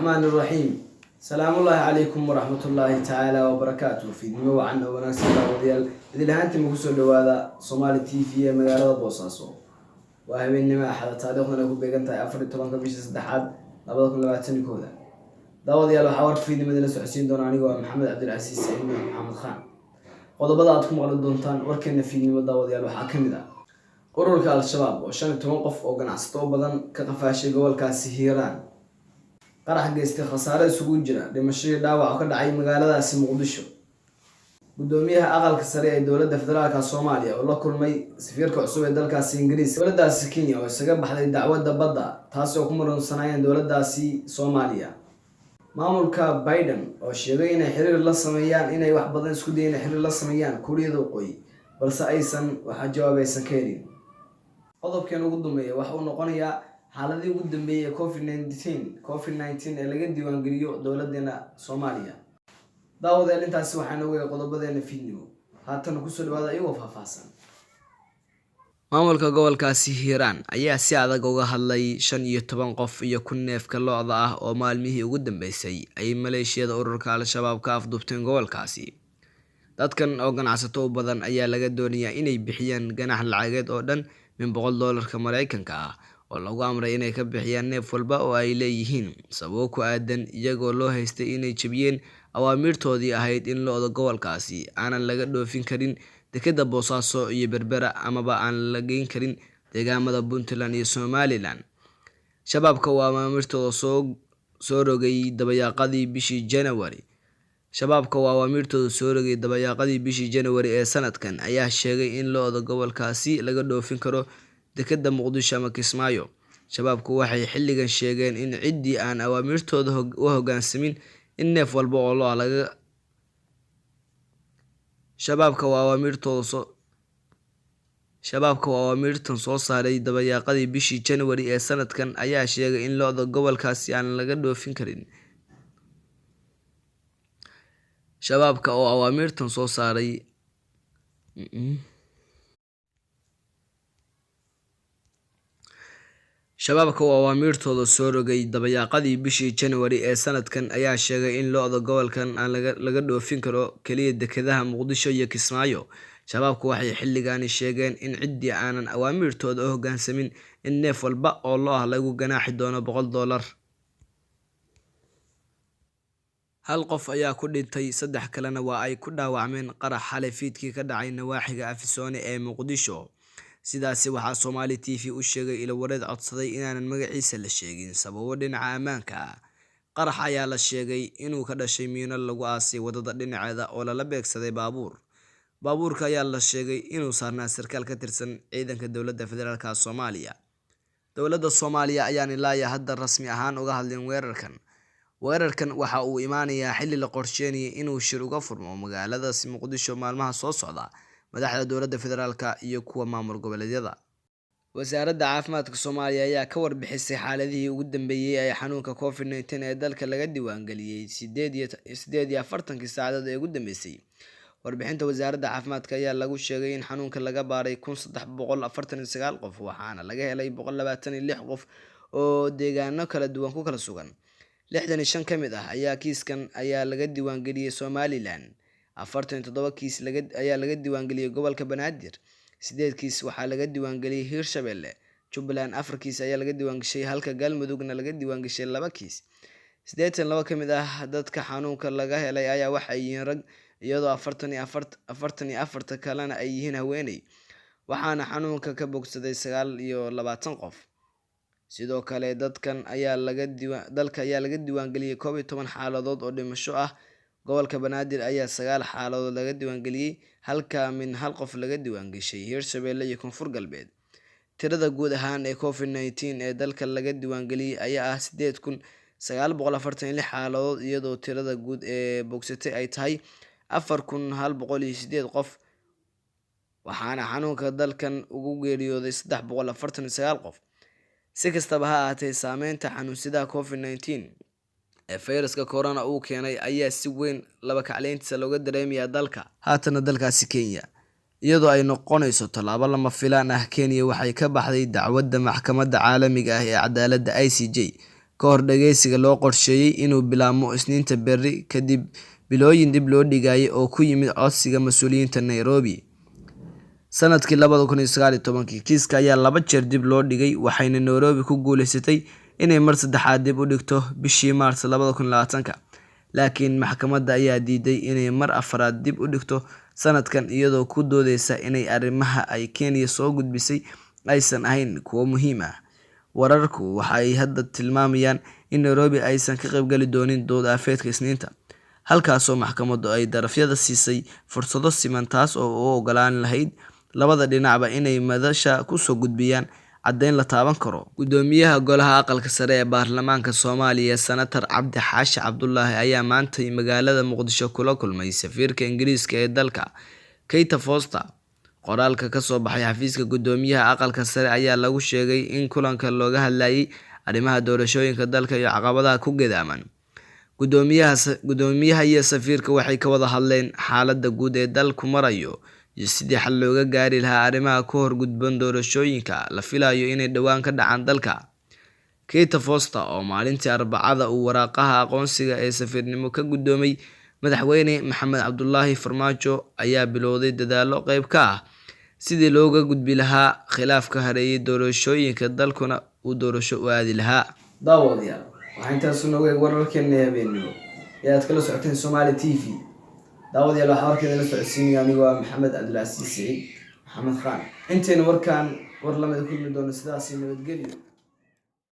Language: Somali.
Raxmaani raxiim. Salaamullaahi calaykum waraxmatullaahi tacaala wabarakaatu. Fiidnimo wacan oo wanaagsan, daawadayaal idil ahaantiima, kusoo dhawaada Somaali TV ee magaalada Boosaaso. Waa habeennimo Axada, taariikhdana ay ku beegan tahay 14-ka bisha saddexaad 2021-da. Daawadayaal, waxaa warka fiidnimadii la socodsiin doona anigoo ah Maxamed Cabdilcasiis Cilmi Maxamed Khaan. Qodobada aad ku maqli doontaan warkeena fiidnimo, daawadayaal, waxaa ka mid ah ururka Al-Shabaab oo 15 qof oo ganacsato badan ka qafaashay gobolkaasi Hiiraan, qarax geystay khasaare isugu jira dhimasho iyo dhaawac oo ka dhacay magaaladaasi Muqdisho, guddoomiyaha Aqalka Sare ee Dowladda Federaalka Soomaaliya oo la kulmay safiirka cusub ee dalkaasi Ingiriiska, dowladdaasi Kenya oo isaga baxday dacwadda badda taasi oo ku muransanayeen dowladdaasi Soomaaliya, maamulka Biden oo sheegay inay xiriir la sameeyaan, inay wax badan isku dayeen inay xiriir la sameeyaan Kuuriyada Waqooyi, balse aysan waxa jawaab aysan ka helin. Qodobkeen ugu dambeeya waxa uu noqonayaa xaaladii ugu dambeeyay ee COVID-19 ee laga diiwaangeliyo dowladeena Soomaaliya. Daawadayaal, intaasi waxaa noogu eegay qodobadeena fiidnimo. Haatan kusoo dhawaada iyagoo faahfaahsan. Maamulka gobolkaasi Hiiraan ayaa si adag uga hadlay 15 qof iyo 1000 neefka lo'da ah oo maalmihii ugu dambeysay ay maleeshiyada ururka Al-Shabaab ka afduubteen gobolkaasi. Dadkan oo ganacsato u badan ayaa laga doonayaa inay bixiyaan ganax lacageed oo dhan min 100 doolarka Mareykanka ah oo lagu amray inay ka bixiyaan neef walba oo ay leeyihiin, sababo ku aadan iyagoo loo haystay inay jabiyeen awaamiirtoodii ahayd in lo'da gobolkaasi aanan laga dhoofin karin dekeda Boosaaso iyo Berbera, amaba aan la geyn karin deegaamada Puntland iyo Somaliland. Shabaabka oo awaamiirtooda soo rogay dabayaaqadii bishii January Shabaabka oo awaamiirtooda soo rogay dabayaaqadii bishii January ee sanadkan ayaa sheegay in lo'da gobolkaasi laga dhoofin karo dekeda Muqdisho ama Kismaayo. Shabaabku waxay xilligan sheegeen in ciddii aan awaamiirtooda u hoggaansamin in neef walba oo lo' laga Shabaabka oo awaamiirtooda soo Shabaabka oo awaamiirtan soo saaray dabayaaqadii bishii January ee sanadkan ayaa sheegay in lo'da gobolkaasi aan laga dhoofin karin. Shabaabka oo awaamiirtan soo saaray Shabaabka oo awaamiirtooda soo rogay dabayaaqadii bishii January ee sanadkan ayaa sheegay in lo'da gobolkan aan laga dhoofin karo kaliya dekedaha Muqdisho iyo Kismaayo. Shabaabku waxay xilligaani sheegeen in ciddii aanan awaamiirtooda u hoggaansamin in neef walba oo lo' ah lagu ganaaxi doono $100. Hal qof ayaa ku dhintay, saddex kalena waa ay ku dhaawacmeen qarax xalay fiidkii ka dhacay nawaaxiga Afisyoone ee Muqdisho. Sidaasi waxaa Somali TV u sheegay ilo wareed codsaday inaanan magaciisa la sheegin sababo dhinaca ammaanka ah. Qarax ayaa la sheegay inuu ka dhashay miino lagu aasay wadada dhinaceeda oo lala beegsaday baabuur. Baabuurka ayaa la sheegay inuu saarnaa sarkaal ka tirsan ciidanka dowladda federaalka Soomaaliya. Dowladda Soomaaliya ayaan ilaa iyo hadda rasmi ahaan uga hadlin weerarkan. Weerarkan waxa uu imaanayaa xilli la qorsheynayay inuu shir uga furmo magaaladaasi Muqdisho maalmaha soo socda madaxda dowladda federaalka iyo kuwa maamul goboleedyada. Wasaaradda Caafimaadka Soomaaliya ayaa ka warbixisay xaaladihii ugu dambeeyay ee xanuunka COVID-19 ee dalka laga diiwaangeliyay 48-kii saacadood ee ugu dambeysay. Warbixinta Wasaaradda Caafimaadka ayaa lagu sheegay in xanuunka laga baaray 1349 qof, waxaana laga helay 126 qof oo deegaano kala duwan ku kala sugan. 65 ka mid ah ayaa kiiskan ayaa laga diiwaangeliyay Somaliland, 47 kiis ayaa laga diiwaangeliyay gobolka Banaadir, 8 kiis waxaa laga diiwaangeliyay Hiirshabelle, Jubbaland 4 kiis ayaa laga diiwaangeshay, halka Galmudugna laga diiwaangeshay 2 kiis. 82 ka mid ah dadka xanuunka laga helay ayaa waxay yihiin rag, iyadoo 44-ta kalena ay yihiin haweeney, waxaana xanuunka ka bogsaday 29 qof. Sidoo kale dadkan ayaa laga diiwa dalka ayaa laga diiwaangeliyay 11 xaaladood oo dhimasho ah. Gobolka Banaadir ayaa 9 xaaladood laga diiwaangeliyay, halka min hal qof laga diiwaangeshay Hiirshabelle iyo Koonfur Galbeed. Tirada guud ahaan ee COVID-19 ee dalka laga diiwaangeliyay ayaa ah 8946 xaaladood, iyadoo tirada guud ee bogsatay ay tahay 4108 qof, waxaana xanuunka dalkan ugu geeriyooday 349 qof. Si kastaba ha ahaatee, saameynta xanuunsidaha COVID-19 ee fayraska corona uu keenay ayaa si weyn laba kacleyntiisa looga dareemayaa dalka. Haatana dalkaasi Kenya. Iyadoo ay noqonayso tallaabo lama filaan ah, Kenya waxay ka baxday dacwadda Maxkamadda Caalamiga ah ee Cadaaladda ICJ ka ka hor dhageysiga loo qorsheeyay inuu bilaabmo Isniinta berri, kadib bilooyin dib loo dhigayay oo ku yimid codsiga mas'uuliyiinta Nairobi. Sanadkii 2019, kiiska ayaa laba jeer dib loo dhigay, waxayna Nairobi ku guuleysatay inay mar saddexaad dib u dhigto bishii Maarso 2020, laakiin maxkamadda ayaa diiday inay mar afraad dib u dhigto sanadkan, iyadoo ku doodeysa inay arrimaha ay Kenya soo gudbisay aysan ahayn kuwo muhiim ah. Wararku waxa ay hadda tilmaamayaan in Nairobi aysan ka qaybgali doonin dood afeedka Isniinta, halkaasoo maxkamaddu ay darafyada siisay fursado siman, taas oo u ogolaan lahayd labada dhinacba inay madasha kusoo gudbiyaan caddeyn la taaban karo. Gudoomiyaha Golaha Aqalka Sare ee Baarlamaanka Soomaaliya, Senator Cabdi Xaashi Cabdulaahi, ayaa maantay magaalada Muqdisho kula kulmay safiirka Ingiriiska ee dalka, Kate Foster. Qoraalka ka soo baxay xafiiska Gudoomiyaha Aqalka Sare ayaa lagu sheegay in kulanka looga hadlayay arrimaha doorashooyinka dalka iyo caqabadaha ku gedaaman. Gudoomiyaha iyo safiirka waxay ka wada hadleen xaaladda guud ee dalku marayo iyo sidii xal looga gaari lahaa arrimaha ku hor gudban doorashooyinka la filayo inay dhowaan ka dhacaan dalka. Kate Foster, oo maalintii Arbacada uu waraaqaha aqoonsiga ee safiirnimo ka gudoomay Madaxweyne Maxamed Cabdulaahi Farmaajo, ayaa bilowday dadaallo qayb ka ah sidii looga gudbi lahaa khilaafka hareeyay doorashooyinka, dalkuna uu doorasho u aadi lahaa. Daawadayaal, waxaa intaas noogu eeg wararkeena habeenimo ee aad kala socoteen Somali TV. Daawadayaal, waxaa warkeeda la socodsiinaya anigoo ah Maxamed Cabdilcasiis Siciid Maxamed Khan. Intaynu warkaan war lamid kulmi doono, sidaasi nabadgelyo.